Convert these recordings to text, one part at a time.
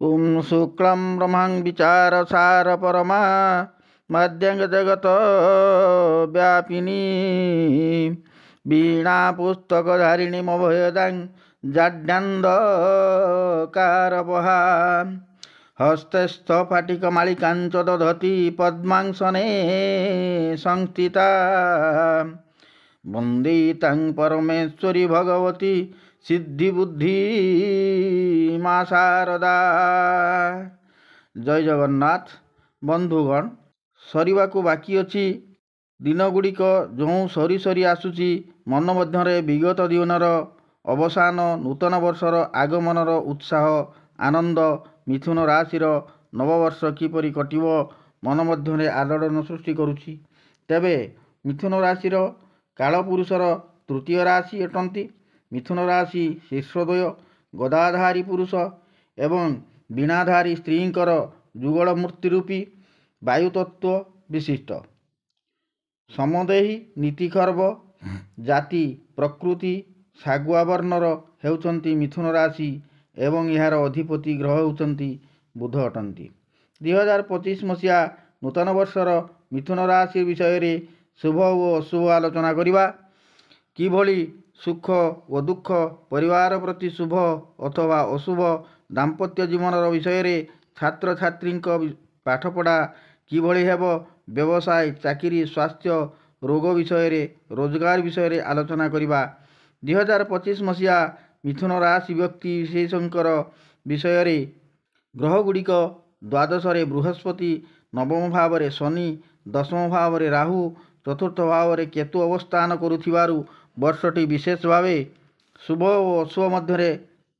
ଓಂ ଶୁକ୍ଳಂ ବ୍ରହ୍ମାଂ ବିଚାର ସାର ପରମା ମାଧ୍ୟଙ୍ଗ ଜଗତ ବ୍ୟାପିନୀ ବୀଣା ପୁସ୍ତକ ଧାରିଣୀ ମଭୟଦାଂ ଜାଡ୍ୟାନ୍ଧକାରପହା ହସ୍ତସ୍ଥ ଫାଟିକ ମାଳିକାଞ୍ଚ ଦଧତି ପଦ୍ମାଂସନେ ସଂସ୍ଥିତା ବନ୍ଦେ ତାଂ ପରମେଶ୍ୱରୀ ଭଗବତୀ ସିଦ୍ଧି ବୁଦ୍ଧି ମା ଶାରଦା। ଜୟ ଜଗନ୍ନାଥ। ବନ୍ଧୁଗଣ, ସରିବାକୁ ବାକି ଅଛି ଦିନଗୁଡ଼ିକ ଯେଉଁ ସରି ସରି ଆସୁଛି, ମନ ମଧ୍ୟରେ ବିଗତ ଦିନର ଅବସାନ, ନୂତନ ବର୍ଷର ଆଗମନର ଉତ୍ସାହ, ଆନନ୍ଦ, ମିଥୁନ ରାଶିର ନବବର୍ଷ କିପରି କଟିବ ମନ ମଧ୍ୟରେ ଆଲୋଡ଼ନ ସୃଷ୍ଟି କରୁଛି। ତେବେ ମିଥୁନ ରାଶିର କାଳପୁରୁଷର ତୃତୀୟ ରାଶି ଅଟନ୍ତି। ମିଥୁନ ରାଶି ଶୀର୍ଷଦ୍ୱୟ ଗଦାଧାରୀ ପୁରୁଷ ଏବଂ ବୀଣାଧାରୀ ସ୍ତ୍ରୀଙ୍କର ଯୁଗଳ ମୂର୍ତ୍ତି ରୂପୀ ବାୟୁତତ୍ତ୍ୱ ବିଶିଷ୍ଟ, ସମଦେହୀ ନୀତିଖର୍ବ, ଜାତି ପ୍ରକୃତି ଶାଗୁଆ ବର୍ଣ୍ଣର ହେଉଛନ୍ତି ମିଥୁନ ରାଶି ଏବଂ ଏହାର ଅଧିପତି ଗ୍ରହ ହେଉଛନ୍ତି ବୁଧ ଅଟନ୍ତି। 2025 ମସିହା ନୂତନ ବର୍ଷର ମିଥୁନ ରାଶି ବିଷୟରେ ଶୁଭ ଓ ଅଶୁଭ ଆଲୋଚନା କରିବା। କିଭଳି ସୁଖ ଓ ଦୁଃଖ, ପରିବାର ପ୍ରତି ଶୁଭ ଅଥବା ଅଶୁଭ, ଦାମ୍ପତ୍ୟ ଜୀବନର ବିଷୟରେ, ଛାତ୍ରଛାତ୍ରୀଙ୍କ ପାଠପଢ଼ା କିଭଳି ହେବ, ବ୍ୟବସାୟ, ଚାକିରି, ସ୍ୱାସ୍ଥ୍ୟ, ରୋଗ ବିଷୟରେ, ରୋଜଗାର ବିଷୟରେ ଆଲୋଚନା କରିବା। 2025 ମସିହା ମିଥୁନ ରାଶି ବ୍ୟକ୍ତି ବିଶେଷଙ୍କର ବିଷୟରେ ଗ୍ରହଗୁଡ଼ିକ ଦ୍ୱାଦଶରେ ବୃହସ୍ପତି, ନବମ ଭାବରେ ଶନି, ଦଶମ ଭାବରେ ରାହୁ, ଚତୁର୍ଥ ଭାବରେ କେତୁ ଅବସ୍ଥାନ କରୁଥିବାରୁ ବର୍ଷଟି ବିଶେଷ ଭାବେ ଶୁଭ ଓ ଅଶୁଭ ମଧ୍ୟରେ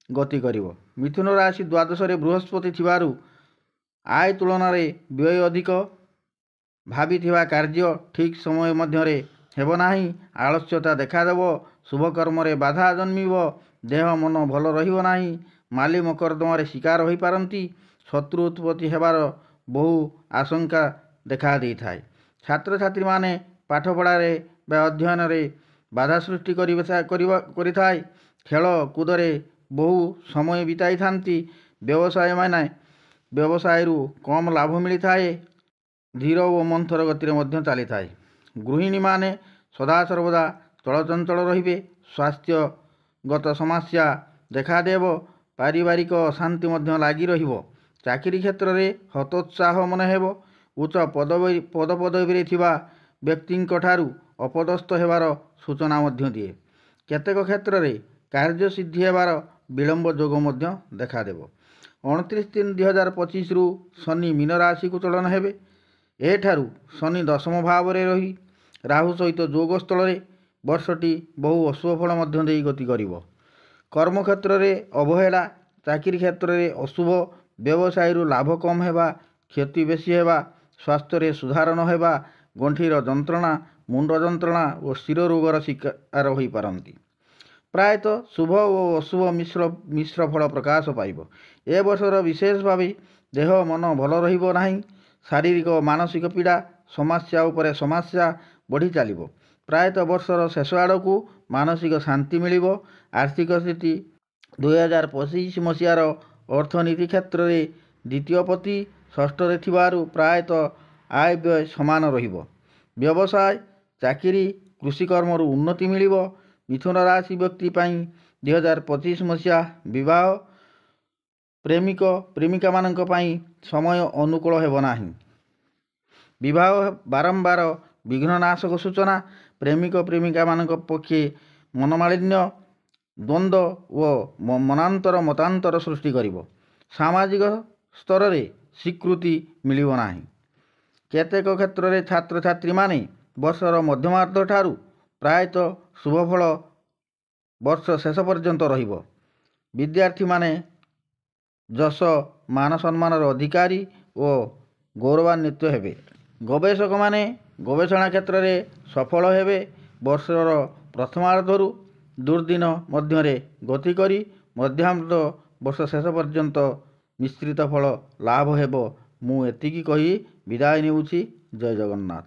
ଗତି କରିବ। ମିଥୁନ ରାଶି ଦ୍ୱାଦଶରେ ବୃହସ୍ପତି ଥିବାରୁ ଆୟ ତୁଳନାରେ ବ୍ୟୟ ଅଧିକ, ଭାବିଥିବା କାର୍ଯ୍ୟ ଠିକ୍ ସମୟ ମଧ୍ୟରେ ହେବ ନାହିଁ, ଆଳସ୍ୟତା ଦେଖାଦେବ, ଶୁଭକର୍ମରେ ବାଧା ଜନ୍ମିବ, ଦେହ ମନ ଭଲ ରହିବ ନାହିଁ, ମାଲି ମକଦ୍ଦମାରେ ଶିକାର ହୋଇପାରନ୍ତି, ଶତ୍ରୁ ଉତ୍ପତ୍ତି ହେବାର ବହୁ ଆଶଙ୍କା ଦେଖା ଦେଇଥାଏ। ଛାତ୍ରଛାତ୍ରୀମାନେ ପାଠପଢ଼ାରେ ବା ଅଧ୍ୟୟନରେ ବାଧା ସୃଷ୍ଟି କରିଥାଏ। ଖେଳ କୁଦରେ ବହୁ ସମୟ ବିତାଇଥାନ୍ତି। ବ୍ୟବସାୟମାନେ ବ୍ୟବସାୟରୁ କମ୍ ଲାଭ ମିଳିଥାଏ, ଧୀର ଓ ମନ୍ଥର ଗତିରେ ମଧ୍ୟ ଚାଲିଥାଏ। ଗୃହିଣୀମାନେ ସଦାସର୍ବଦା ଚଳଚଞ୍ଚଳ ରହିବେ। ସ୍ୱାସ୍ଥ୍ୟଗତ ସମସ୍ୟା ଦେଖାଦେବ, ପାରିବାରିକ ଅଶାନ୍ତି ମଧ୍ୟ ଲାଗି ରହିବ। ଚାକିରି କ୍ଷେତ୍ରରେ ହତୋତ୍ସାହ ମନେ ହେବ। ଉଚ୍ଚ ପଦପଦବୀରେ ଥିବା ବ୍ୟକ୍ତିଙ୍କ ଠାରୁ ଅପଦସ୍ଥ ହେବାର ସୂଚନା ମଧ୍ୟ ଦିଏ। କେତେକ କ୍ଷେତ୍ରରେ କାର୍ଯ୍ୟସିଦ୍ଧି ହେବାର ବିଳମ୍ବ ଯୋଗ ମଧ୍ୟ ଦେଖାଦେବ। 29/3/2025ରୁ ଶନି ମୀନ ରାଶିକୁ ଚଳନ ହେବେ। ଏଠାରୁ ଶନି ଦଶମ ଭାବରେ ରହି ରାହୁ ସହିତ ଯୋଗ ସ୍ଥଳରେ ବର୍ଷଟି ବହୁ ଅଶୁଭ ଫଳ ମଧ୍ୟ ଦେଇ ଗତି କରିବ। କର୍ମକ୍ଷେତ୍ରରେ ଅବହେଳା, ଚାକିରି କ୍ଷେତ୍ରରେ ଅଶୁଭ, ବ୍ୟବସାୟରୁ ଲାଭ କମ୍ ହେବା, କ୍ଷତି ବେଶୀ ହେବା, ସ୍ୱାସ୍ଥ୍ୟରେ ସୁଧାର ନ ହେବା, ଗଣ୍ଠିର ଯନ୍ତ୍ରଣା, ମୁଣ୍ଡ ଯନ୍ତ୍ରଣା ଓ ଶିର ରୋଗର ଶିକାର ହୋଇପାରନ୍ତି। ପ୍ରାୟତଃ ଶୁଭ ଓ ଅଶୁଭ ମିଶ୍ର ଫଳ ପ୍ରକାଶ ପାଇବ। ଏ ବର୍ଷର ବିଶେଷ ଭାବେ ଦେହ ମନ ଭଲ ରହିବ ନାହିଁ। ଶାରୀରିକ ଓ ମାନସିକ ପୀଡ଼ା, ସମସ୍ୟା ଉପରେ ସମସ୍ୟା ବଢ଼ି ଚାଲିବ। ପ୍ରାୟତଃ ବର୍ଷର ଶେଷ ଆଡ଼କୁ ମାନସିକ ଶାନ୍ତି ମିଳିବ। ଆର୍ଥିକ ସ୍ଥିତି 2025 ମସିହାର ଅର୍ଥନୀତି କ୍ଷେତ୍ରରେ ଦ୍ୱିତୀୟ ପତି ଷଷ୍ଠରେ ଥିବାରୁ ପ୍ରାୟତଃ ଆୟ ବ୍ୟୟ ସମାନ ରହିବ। ବ୍ୟବସାୟ, ଚାକିରି, କୃଷିକର୍ମରୁ ଉନ୍ନତି ମିଳିବ। ମିଥୁନ ରାଶି ବ୍ୟକ୍ତି ପାଇଁ 2025 ମସିହା ବିବାହ, ପ୍ରେମିକ ପ୍ରେମିକାମାନଙ୍କ ପାଇଁ ସମୟ ଅନୁକୂଳ ହେବ ନାହିଁ। ବିବାହ ବାରମ୍ବାର ବିଘ୍ନନାଶକ ସୂଚନା, ପ୍ରେମିକ ପ୍ରେମିକାମାନଙ୍କ ପକ୍ଷେ ମନମାଳିନ୍ୟ, ଦ୍ୱନ୍ଦ୍ୱ ଓ ମନାନ୍ତର ମତାନ୍ତର ସୃଷ୍ଟି କରିବ। ସାମାଜିକ ସ୍ତରରେ ସ୍ୱୀକୃତି ମିଳିବ ନାହିଁ। କେତେକ କ୍ଷେତ୍ରରେ ଛାତ୍ରଛାତ୍ରୀମାନେ ବର୍ଷର ମଧ୍ୟମାର୍ଦ୍ଧ ଠାରୁ ପ୍ରାୟତଃ ଶୁଭଫଳ ବର୍ଷ ଶେଷ ପର୍ଯ୍ୟନ୍ତ ରହିବ। ବିଦ୍ୟାର୍ଥୀମାନେ ଯଶ, ମାନ ସମ୍ମାନର ଅଧିକାରୀ ଓ ଗୌରବାନ୍ୱିତ ହେବେ। ଗବେଷକମାନେ ଗବେଷଣା କ୍ଷେତ୍ରରେ ସଫଳ ହେବେ। ବର୍ଷର ପ୍ରଥମାର୍ଦ୍ଧରୁ ଦୁର୍ଦିନ ମଧ୍ୟରେ ଗତି କରି ମଧ୍ୟାର୍ଦ୍ଧ ବର୍ଷ ଶେଷ ପର୍ଯ୍ୟନ୍ତ ମିଶ୍ରିତ ଫଳ ଲାଭ ହେବ। ମୁଁ ଏତିକି କହି ବିଦାୟ ନେଉଛି। ଜୟ ଜଗନ୍ନାଥ।